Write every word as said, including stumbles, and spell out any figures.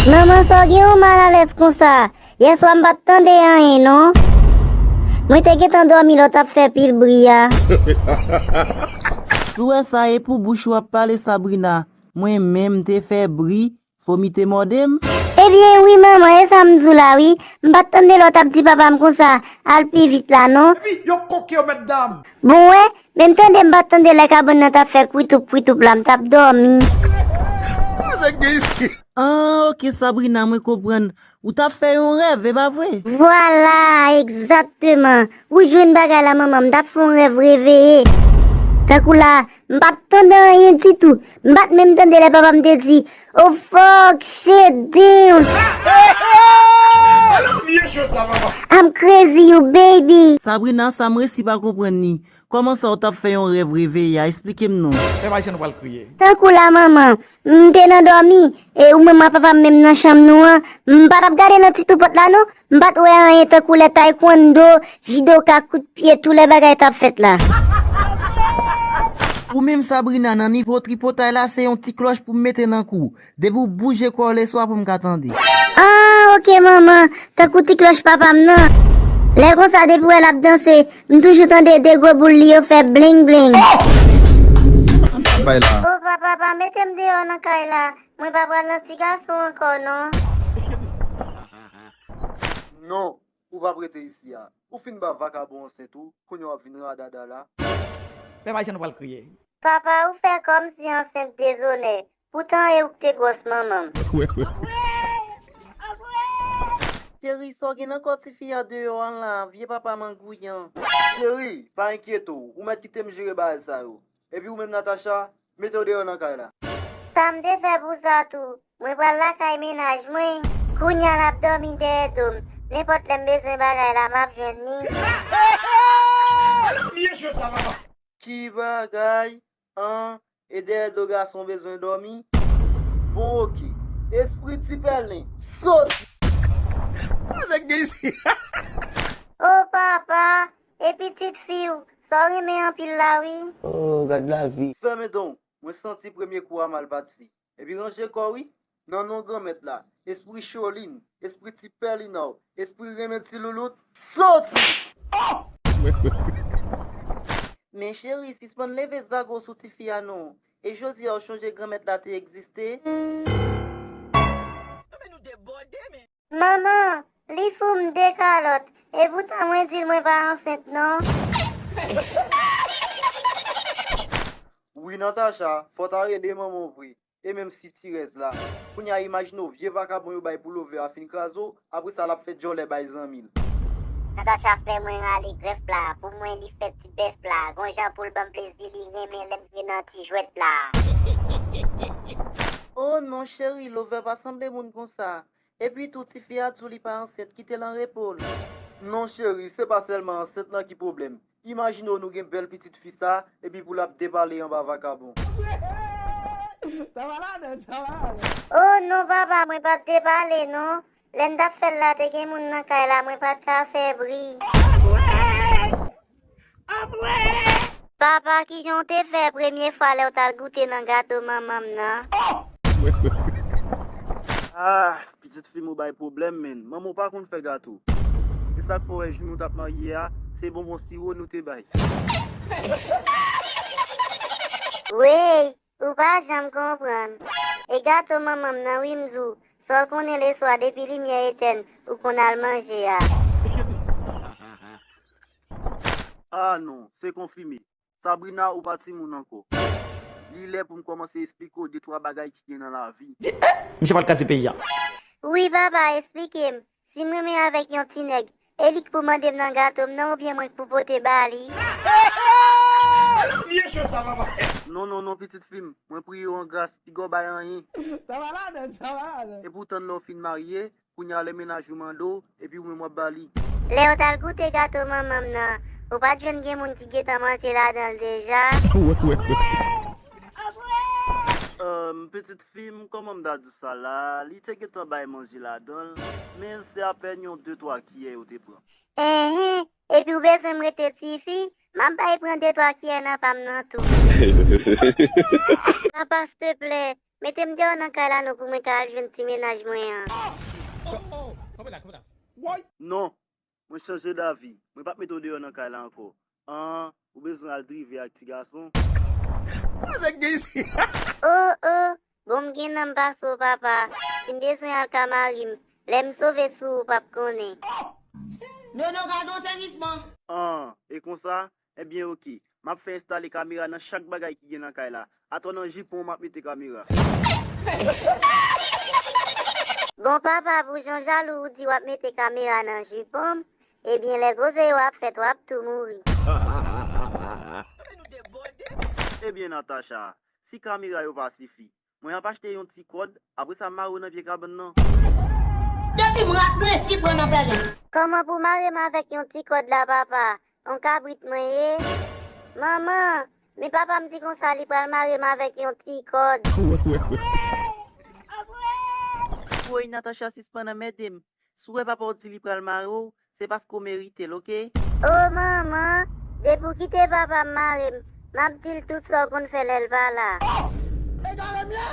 Manman, sa w gen yon malalèz konsa? Yèswa m pa t tande anyen non. Mwen te gentan dòmi lè w t ap fè pil bri a. Si w wè sa e pou bouch ou w ap pale, Sabrina. Mwen menm m te fè bri, fomi te mòde m. Ebyen wi manman, e sa m di w la wi. M pa t tande lè w t ap di papa m konsa, al pi vit la non. Epi yo koke yo mèt dam. Bon wè, men m tande m pa t tande lè kabann nan t ap fè kwitoup kwitoup la, m t ap dòmi. Ah, ok Sabrina, mwen konprann. Ou t ap fè yon rèv, e pa vre? Vwala, egzakteman. Ou jwenn bagay la manman, m t ap fè yon rèv reveye. Tankou la, m pa t tande anyen ditou. M pa t menm tande lè papa m te di, "Oh fuck, shit, damn." I'm crazy, you baby. Sabrina, sa m resi pa konprann ni. Kòman sa w t ap fè yon rèv reveye a? Esplike m non. Fè pa jan nou pral kriye. Tankou la manman, m te nan dòmi, e ou menm ak papa m menm nan chanm nou an, m pa t ap gade nan ti tou pòt la non. M pa t wè anyen tankou lè taekwondo, jidoka, kout pye, tou lè bagay t ap fèt la. Ou menm Sabrina, nan nivo tripotay la, se yon ti klòch pou m mete nan kou w. Depi w bouje kò w leswa pou m ka tande. Ah, ok manman, tankou ti klòch papa m nan. Lè konsa depi w wè l ap danse, m toujou tande de gwo boul li yo fè bling bling. Bay la. Oh papa, pa mete m deyò nan kay la. Mwen pa pral nan ti gason ankò non. Non, ou p ap rete isi a. Ou fin ba vakabon ansent ou, kounye a w ap vin radada la. Fè pa jan nou pral kriye. Papa, ou fè kòmsi ansent dezonè. Poutan e ou k te gwòs manman m. Cheri, sa w gen nan kò tifi a deyò an la, vye papa mangouyan. Cheri, pa enkyete w, ou mèt kite m jere bagay sa yo. Epi ou menm Natacha, mete w deyò nan kay la. Sa m te fè pou sa tou. Mwen pral lakay mennaj mwen. Kounye a l ap dòmi dèyè do m. Nenpòt lè m bezwen bagay la, m ap jwenn li. Ki bagay? An, e dèyè do gason bezwen dòmi? Bon, oke. Espri ti pèlen, soti! Sa nèg gen isi? O papa, e pitit fi w, sa w renmen anpil la wi. Oh, gad lavi. Fèmen don, mwen santi premye kou a mal pati. Epi ranje kò w wi. Nan non Granmèt la, espri cholin, espri ti pèlina w, espri renmen ti loulout, soti! Men cheri, sispann leve zago sou tifi a non. E jodi a w chonje Granmèt la te egziste? Manman, li fout m de kalòt, e poutan mwen di l mwen pa ansent non. Wi Natacha, fò w ta rele manman w vre. E menm si ti rèz la. Kounye a imajine w vye vakabon yo bay pou Love a fin kraze w, apre sa l ap fè djòlè bay zanmi l. Natacha fè mwen rale grèf la, pou mwen li fè ti bèf la, gon jan pou l ban m plezi li renmen lè m jwe nan ti jwèt la. Oh non cheri, Love pa sanble moun konsa. Epi tou tifi a di w li pa ansent, kite l an repo l. Non cheri, se pa sèlman ansent lan ki pwoblèm. Imajine w nou gen bèl pitit fi sa, epi pou l ap depale anba vakabon. Sa pa ladan, sa pa ladan. Oh non papa, mwen pa t depale non. Lè n t ap fè l la, te gen moun nan kay la, mwen pa t ka fè bri. Papa, kijan w te fè premye fwa lè w t al goute nan gato manman m nan? Ah, pitit fi m ou bay pwoblèm, menn. Manman w pa konn fè gato. Se sa k fè w wè jou nou t ap marye a, se bonbon siwo nou te bay. Wey, ou pa janm konprann. E gato manman m nan wi m di w, sa w konnen leswa depi limyè etèn, ou konn al manje a. Ah non, se konfime. Sabrina, ou pa timoun ankò. Li lè pou m kòmanse esplike w de twa bagay ki gen nan lavi. Di, eh, misye pral kraze peyi a. Wi papa, esplike m. Si m renmen avèk yon ti nèg, e li k pou mande m nan gato m nan oubyen mwen k pou pote ba li? Vye cho sa papa. Non, non, non, pitit fi m. Mwen priye w an gras, piga w bay anyen. Sa pa ladan, sa pa ladan. Epoutan lè w fin marye, kounye a lè mennaj ou mande w, epi ou menm w ap ba li. Lè yo t al goute gato manman m nan, ou pa t jwenn gen moun ki gentan manje ladan l deja? Ehm, pitit fi m, kòman m ta di w sa la? Li te gentan bay manje ladan l, men se apèn yon de twa kiyè yo te pran. Enhen, epi w bezwen m rete tifi? M ap bay pran de twa kiyè nan pa m nan tou. Papa, silteplè, Mete m deyò nan kay la non pou mwen ka al jwenn ti mennaj mwen an. Non, mwen chanje davi. Mwen p ap mete w deyò nan kay la ankò. An, ou bezwen al drive ak ti gason? O o, bon m gen nan m pase w papa. Si m bezwen al ka mari m, lè m sove sou ou w p ap konnen. Nono gade yon sezisman. An, e konsa? Ebyen oke. M ap fè enstale kamera nan chak bagay ki gen nan kay la. Atò nan jipon w m ap mete kamera. Bon papa, pou jan w jalou ou di w ap mete kamera nan jipon m, ebyen lè koze yo ap fèt w ap tou mouri. Ebyen Natacha, si kamera yo pa sifi, mwen ap achte yon ti kòd, apre sa m mare w nan pye kabann nan. Depi m raple si pran nan pèlen. Kòman pou mare m avèk yon ti kòd la papa? On kabrit mwen ye? Manman, men papa m di konsa li pral mare m avèk yon ti kòd. Woy Natacha sispann anmède m. Si w wè papa w di li pral mare w, se paske w merite l, oke? O manman, depi w kite papa m mare m, m ap di l tout sa w konn fè lè l pa la. Egare m ye.